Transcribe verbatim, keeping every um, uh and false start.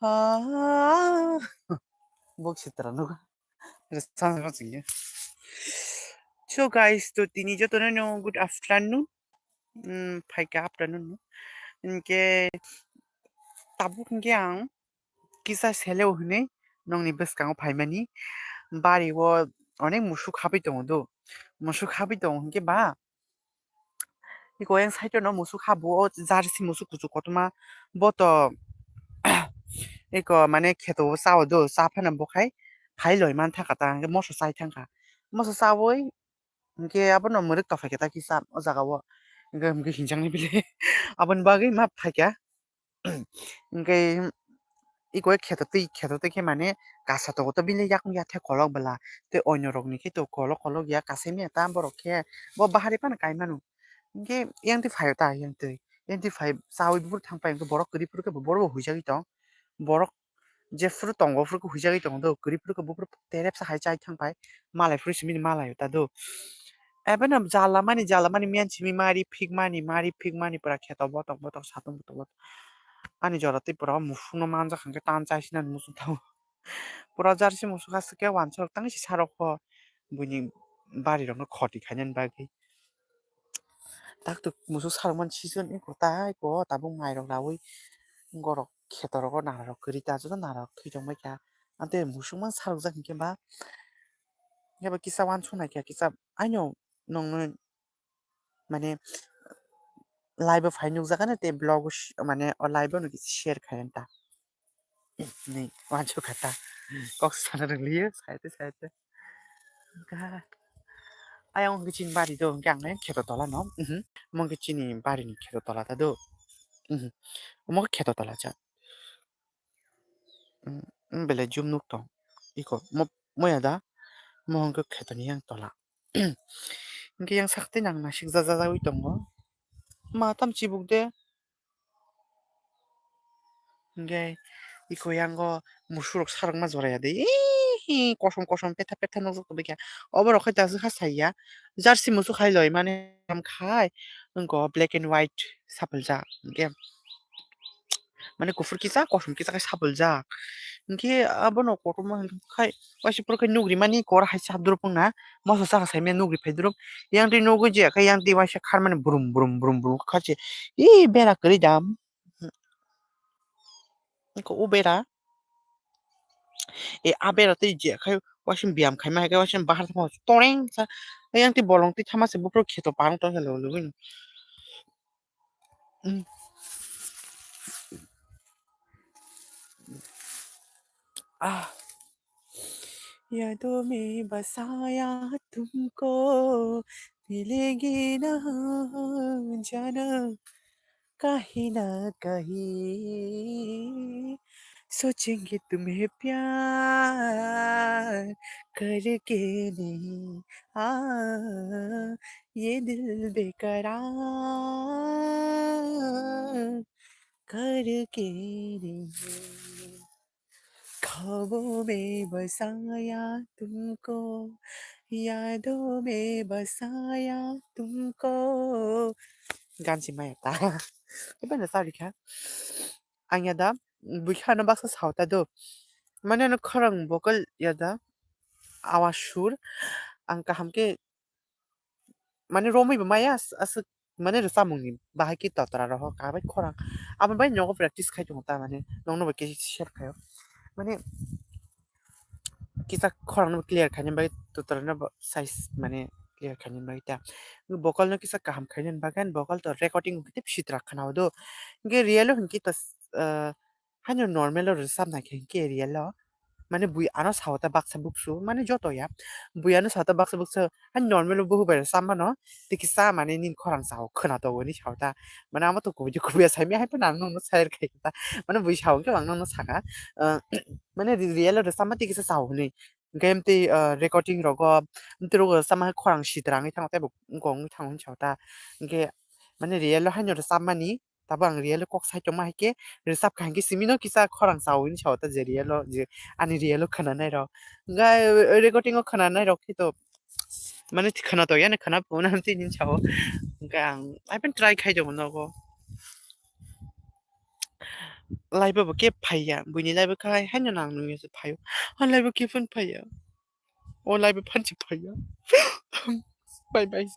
Ah, bok sitra nugo. Rwchapna singya. So guys, to tini jotono no good afternoon. Mm, phaikha afternoon no. Hinkhe tabuk hinkhe ang kisa seleo hinwi nongni bwskango phaimani. Bari o onek musuk habwi tongo do. Musuk habwi tongo hinkhe ba Iko yang side no musuk habo, o jersey musuk kuchuk kotorma. Bo to iko mane kheto o cha o do, cha phano bo khai phai loi man thangkha ta, hwnkhe moso chai thangkha. Moso chaui hwnkhe abono mwrwk tongphai khe ta kisa o jaga o. Hwnkhe, hwnkhe hinjaknai bile aboni bagwi ma phaikha. Hwnkhe iko kheto twi, kheto twi khe mane kasa tongo to bini yakung yathek kolok bwla. Tei onyo rokni khe to kolok kolok ya, kasaimya ta borok khe bo bahari phano kai mano. Hwnkhe yang twi phaio ta, yang twi, yang twi phai chaui buphuru thang pai, hwnkhe borok kwrwi phuru khe bo borok bo huijagwi tong. Borok jephuru tongo, phuru khe huijagwi tongo do, kwrwi phuru khe buphuru terepsa hai chai thang pai, malai phuru simi malaio ta do. Ebono jalamani, jalamani miyan simi mari phikmani, mari phikmani pura kheto botok botok satung botok botok. Ani jora tei pura o musukno manjak hwnkhe tan chaisinani muchung thango. Pura jersey musuk aswk khe wansuk tang si sarok pho buini barirokno khoti khainani bagwi. Taktuk musuk sarok mani season eko tai ko tabuk mairok raui borok khetorok o nararok kwrwi ta joto nararok thwi tongbaikha. Ante musuk mani sarokjak hinkhe ba, hinkhe ba kisa wansuk naikha kisa aino nongno mane live o phai nukjakgano tei vlog o sh-, mane o live o no kisa share khaina ta. Ni wansuk kha ta. Kok sana rwliyo, saite, saite. Ga. Ayang hwnkhe chini bari do, hwnkhe ang kheto tola no. Mhm. Omo hwnkhe chini bari ni kheto tola ta do. Mhm. Omo khe kheto tola cha. Mm, mm, belai jum nuk tong. Iko, mo, moya da. Mo hwnkhe kheto ni yang tola. Hwnkhe yang sakte nang nasik jajajawi tongo. Ma tam chibuk de. Hwnkhe iko yango musurok sarokma joraya de. Ih, kosom kosom petha petha nukjak tongbaikha. Oborok khai daswk ha saiya. Jersey musuk hai loi mani khai. Wngkha black and white sapaljak. Hwnkhe mane kuphur kisa kosom kisa khai sapaljak. Hwnkhe abono kotorma hwnkhe khai waisa phuru khe nukrimani kor hai chapdrup wngna. Moso saka saimaya nukri phaidrup. Yang twi nukgo je khe yang twi waisa kharmani brum brum brum brum khachi. Ih, bera kwrwi da. Wngkha o bera. E, a bera tei je khai waisa biyam khaima hai khe waisa bahar thangma toreng sa. Yang twi bolong twi thama se buphuru kheto parang tong khe lolo. Mm. Ah. यादों में बसाया तुमको मिलेगी ना जाना कहीं ना कहीं सोचेंगे तुम्हें प्यार करके नहीं आ ये दिल बेकरार करके नहीं ख्वाबों में बसाया तुमको यादों में बसाया तुमको ganchi maya ta. Iba na sari kha. Ang ya da buikha no baksa sao ta do. Mane no khorang vocal ya da. Awa sur ang kaham khe mane romwi bo maya as-, aswk mane rwchapmungni bahai khe totra rohor kabai khorang. Abo bai nogo practice khai tongo ta mane nongno bai khe share khaio. Mane kisa khorang no clear khaina bai totra no bo size mane clear khaina bai ta. Vocal no kisa kaham khaina bagwi vocal to recording khe sitra khana do. Hwnkhe real o hwnkhe to, ah, haino normal o rwchapna khe hwnkhe real o. Mane bui ano sao ta baksa buksu, mane joto ya. Bui ano sao ta baksa buksu, haino normal o buhu bai rwchapmano, tei kisa mane nini khorang sao khwna tongo hinwi sao ta. Mane amo to kubui kubui ya saimya hai phano ang nokno share khai ta. Mane bui sao hwnkhe ang nokno saka, ah, mane re-, real o rwchapma tei kisa sao hinwi. Hwnkhe tei, ah, recording rogo, tei rogo rwchapma hai khorang sitra wngwi thango tei bo wngkha wngwi thango hinwi sao ta. Hwnkhe mane real o haino rwchapmani, Tabo ang real o kok sai tongma hai khe rwchap kha hinkhe simi no kisa khorang chaui hinwi sao ta je real o je ani real o khwnanai rok. Hwnkhe recording o khwnanai rok khe to mane khwna to yani khwna phone am tini sao. Hwnkhe ang ai phan try khai tongo nogo. Live bo khe phaiya, buini live khai haino nang nungya se phaio. O live khe phun phaiya. O live phan si phaiya. Bye bye.